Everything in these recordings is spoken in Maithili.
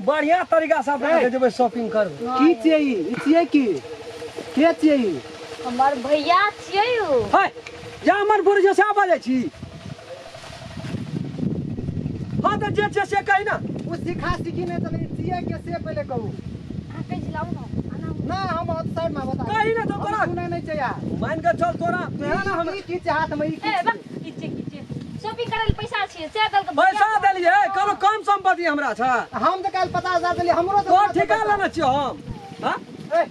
बढ़िया तरीका से अपना के जेबै शॉपिंग करबै। की छियै ई? ई छियै की? के छियै ई? हमर भैया छियै उ। है जा मन बुझ जे से बाजै छी। हाँ तऽ जे छै से कही ना। ओ सिखा सिखी नहि चलै, ई छियै के से पहिले कहू। अहाँ कहै छी लाउ ना, आना। ना हम आउटसाइड में बता। कही ना तो हम तोरा सुनै नहि छै यार। मान के चल तोरा तोरा ना हम ई की छै हाथ में ई की ए छै? बा, की छियै की छियै? शॉपिंग करै लए पैसा छियै से देलकै पैसा देलियै, कोनो कम संपत्ति हमरा छै? हम तऽ काल्हि 50,000 देलियै हमरो तऽ तोर ठिका लेने छियौ हम। हाँ? ए,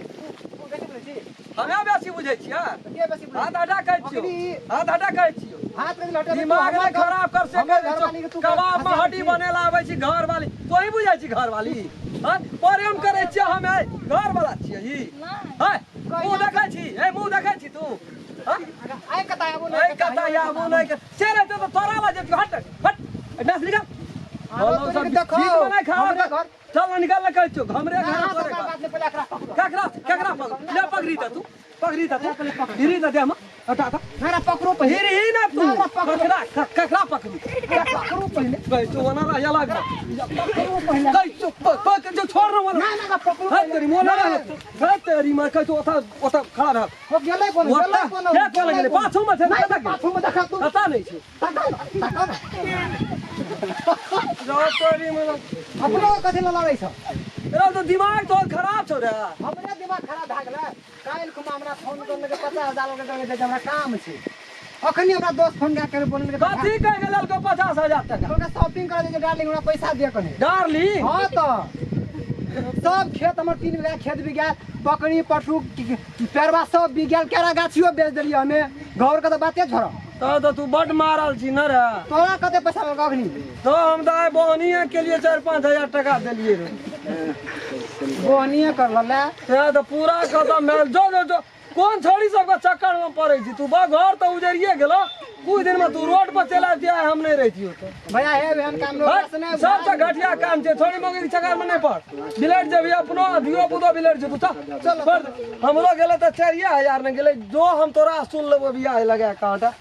तू बेसी बोलै छी? हमे बेसी बुझै छियै। के बेसी बोलै हाथ छी? हटा कहै छियौ, अखनी हाथ हटा कहै छियौ। हाथ कथी लहटे? दिमाग नहि खराब कर से हमर कहै घरवाली के छियौ। तू कबाब में फंसा हड्डी छी। बनेला आबै छी घरवाली, तोही बुझै छी घरवाली? हाँ? प्रेम करै छियै हम, घर वाला छियै ई। नहि। है मुँह देखै छी? ए मुँह देखै छी तू? हाँ? आइ कतऽ आबू ऐ कतऽ आबू नहि से रहतै तऽ तोरा लग जेतौ। हट हट, एहिठाम से निकल। आरो बोलो तोरी सब के देखो, ठीक में नहीं खाओ। हमरे घर। चल ना निकल ना कहै छियौ, हमरे ना, घर तोरा तोरे घर। बात नहि, पहिले एकरा पकड़ो। केकरा केकरा पकड़ ले? पकड़ी दे तू, पकड़ी दे तू, हिरी दे दे हम हटा दे। ना, ना, पकड़ो पहिले। हिरी ही ना तू। ना, ना, पकड़ो। ककरा ककरा पकड़ू? पकड़ो पहिले। कहै छियौ ओना रह अलग। पकड़ो पहिले। कहै छियौ पकड़ जो, छोड़ ना ओना। ना, ना, ना, पकड़ो है पहिले। तेरी मोन ना, रह, है तेरी मां कहै छियौ ओतऽ ओतऽ खड़ा रह। ओ गेलै कोन? गेलै कोन? के कोन गेलै? पाछू में छै। नहि, कतऽ गेलै? पाछू में देखा तू। पता नहि छै। तका तका ना। जो तोरी में अपनो कथी लए लड़ै छौ? रे तो दिमाग तोहर खराब छौ रे। हमरे दिमाग खराब भए गेलै? काल्हि खुमा हमरा फोन करलकै 50,000 के, कहलकै जे हमरा काम छै। अखनी हमरा दोस्त फोन कए के बोललकै। कथी कहि के लेलको 50,000 टका? कहलकै शॉपिंग करै जे डार्लिंग, हमरा पैसा दे कनी। डार्लिंग? हाँ तऽ सब खेत हमर 3 बीघा खेत बिक गेल, बकरी पशु पेरवा सब बिक गेल, केरा गाछियो बेच देलियै हमे, घर के तऽ बाते छोड़। तऽ तऽ तू बड मारल छी न रे। तोरा कते पैसा लगल अखनी? तो हम तऽ आइ बोहनिए के लिए 4-5 हजार टका देलियै रे। बोहनिए कर ले। तें तऽ पूरा खतम भेल। जो जो जो, कोन छोड़ी सबके चक्कर में पड़ै छी तू? बा घर तऽ उजरिए गेलो, कुछ दिन में तू रोड पर चलि आबितियै, हम नहि रहितियौ तऽ। भैया हे एहन काम लोग से नहि। सबसँ घटिया काम छै। छोड़ी मौगी के चक्कर में नहि पड़, बिलट जेबही अपनो धियो पुतो बिलट जेतौ। चल छोड़ दे। हमरो गेलै तऽ 4 हजार ने गेलै। जो हम तोरा सुन लेबो बियाह लगा कांटा।